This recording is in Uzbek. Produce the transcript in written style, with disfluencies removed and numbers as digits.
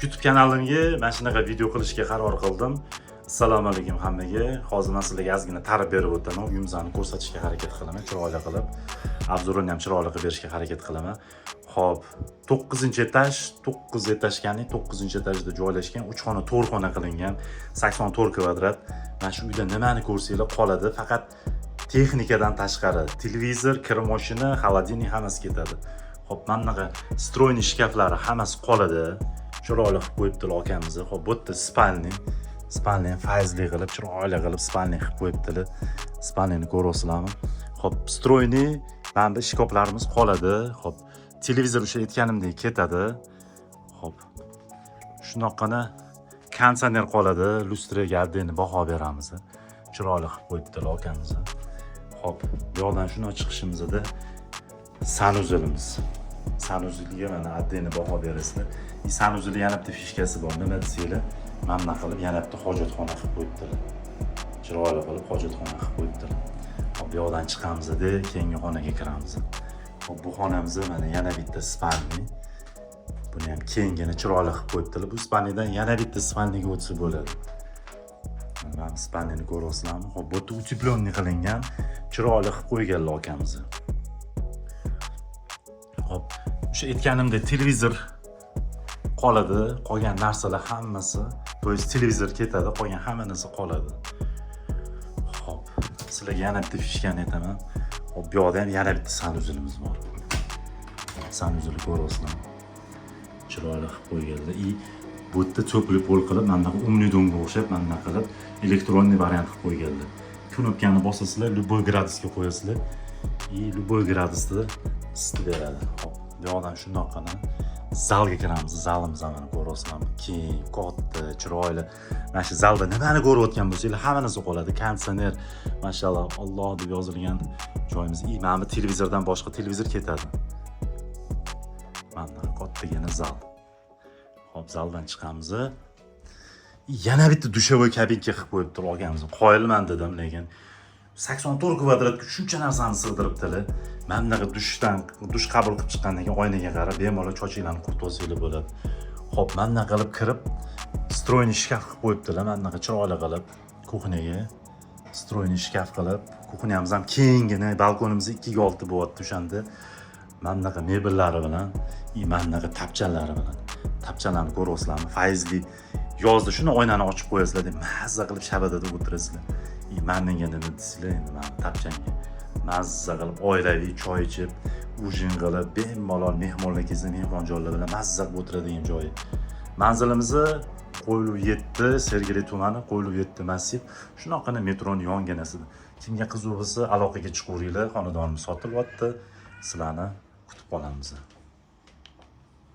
YouTube kanalimga mana shunaqa video qilishga qaror qildim. Assalomu alaykum hammaga. Hozir man sizlarga ozgina ta'rif berib o'taman. Uyimizni ko'rsatishga harakat qilaman, chiroyli qilib. Обзор ini ham chiroyli qilib berishga harakat qilaman. Xo'p, 9-etaj, 9 этажка ni 9-etajda joylashgan, 3 xona, 4 xona qilingan, 84 kvadrat. Mana shu uyda nimani ko'rsanglar qoladi, faqat texnikadan tashqari televizor, kir moshina, холодильник hammasi ketadi. Xo'p, mana bunaqa встроенный shkaflari hammasi qoladi. Chiroyli qilib qo'yibdilar akamiz. Xo'p, bu yerda спальный, спальный ham fayzli qilib, chiroyli qilib спальный qilib qo'yibdilar. Спальный ni ko'ryapsizlarmi? Xo'p, встроенный mana bu shkaflarimiz qoladi. Xo'p, televizor o'sha aytganimdek ketadi. Xo'p, shunaqana konditsioner qoladi. Lyustraga отдельно baho beramiz. Chiroyli qilib qo'yibdilar akamiz. Xo'p, bu yoqdan shundoq chiqishimizda санузел imiz. Санузел ga mana отдельно baho berasizlar. И санузел yana bitta фишка si bor. Nima desanglar, mana bunaqa qilib yana bitta hojatxona qilib qo'yibdilar. Chiroyli qilib hojatxona qilib qo'yibdilar. Xo'p, bu yoqdan chiqamizda keyingi xonaga kiramiz. Xo'p, bu xonamizda mana yana bitta спальный. Buni ham kengini chiroyli qilib qo'yibdilar. Bu спальный dan yana bitta спальный ga o'tsa bo'ladi. Mana спальный ni ko'ryapsizlarmi? Xo'p, bu yerda утепленный qilingan, chiroyli qilib qo'yganlar akamiz. Xo'p, o'sha aytganimdek televizor qoladi, qolgan narsalar hammasi, то есть televizor ketadi, qolgan hamma narsa qoladi. Xo'p, sizlarga yana bitta фишка ni aytaman. Xo'p, bu yoqda ham yana bitta санузел imiz bor. Санузел ni ko'ryapsizlarmi? Chiroyli qilib qo'yganlar. И bu yerda теплый пол qilib, mana bunaqa умный дом ga o'xshab, mana bunaqa qilib электронный variant qilib qo'yganlar. Knopkani bosasizlar, любой gradusga qo'yasizlar. И любой gradusda isitib beradi. Xo'p, bu yoqdan shundoqqina zalga kiramiz. Zalimiz mana ko'ryapsizlarmi? Keng, katta, chiroyli. Mana shu zalda nimani ko'rayotgan bo'lsanglar, hamma narsa qoladi. Konditsioner, mashalloh, Alloh deb yozilgan joyimiz. И mana bu televizordan boshqa televizor ketadi. Mana bunaqa kattagina zal. Xo'p, zaldan chiqamiz. Yana bitta душевой кабинка qilib qo'yibdi akamiz. Qoyilman dedim, lekin 84 kvadratga shuncha narsani sig'diribdilar. Mana bunaqa dushdan dush qabul qilib chiqqandan keyin oynaga qarab bemalol sochinglarni quritib olsanglar bo'ladi. Xo'p, mana bunaqa qilib kirib встроенный shkaf qilib qo'yibdilar, mana bunaqa chiroyli qilib кухня ga встроенный shkaf qilib, кухня miz ham kenggina, balkonimiz 2 ga 6 bo'lyapti o'shanda. Mana bunaqa mebellari bilan, и mana bunaqa tapchanlari bilan. Tapchanlarni ko'ryapsizlarmi? Fayzli yozda shuni oynani ochib qo'yasizlar deb mazza qilib shabadada o'tirasizlar. И mana menga nima desanglar, endi mana tapchanga mazza qilib oilaviy choy ichib, ужин qilib, bemalol mehmonlar kelsa mehmonjonlar bilan mazza qilib o'tiradigan joyi. Manzilimizni Qo'yliq 7, Sergeli tumani, Qo'yliq 7 massiv. Shunaqana metroni yonginasida. Kimga qiziq bo'lsa, aloqaga chiqaveringlar. Xonadonimiz sotilyapti. Sizlarni kutib qolamiz.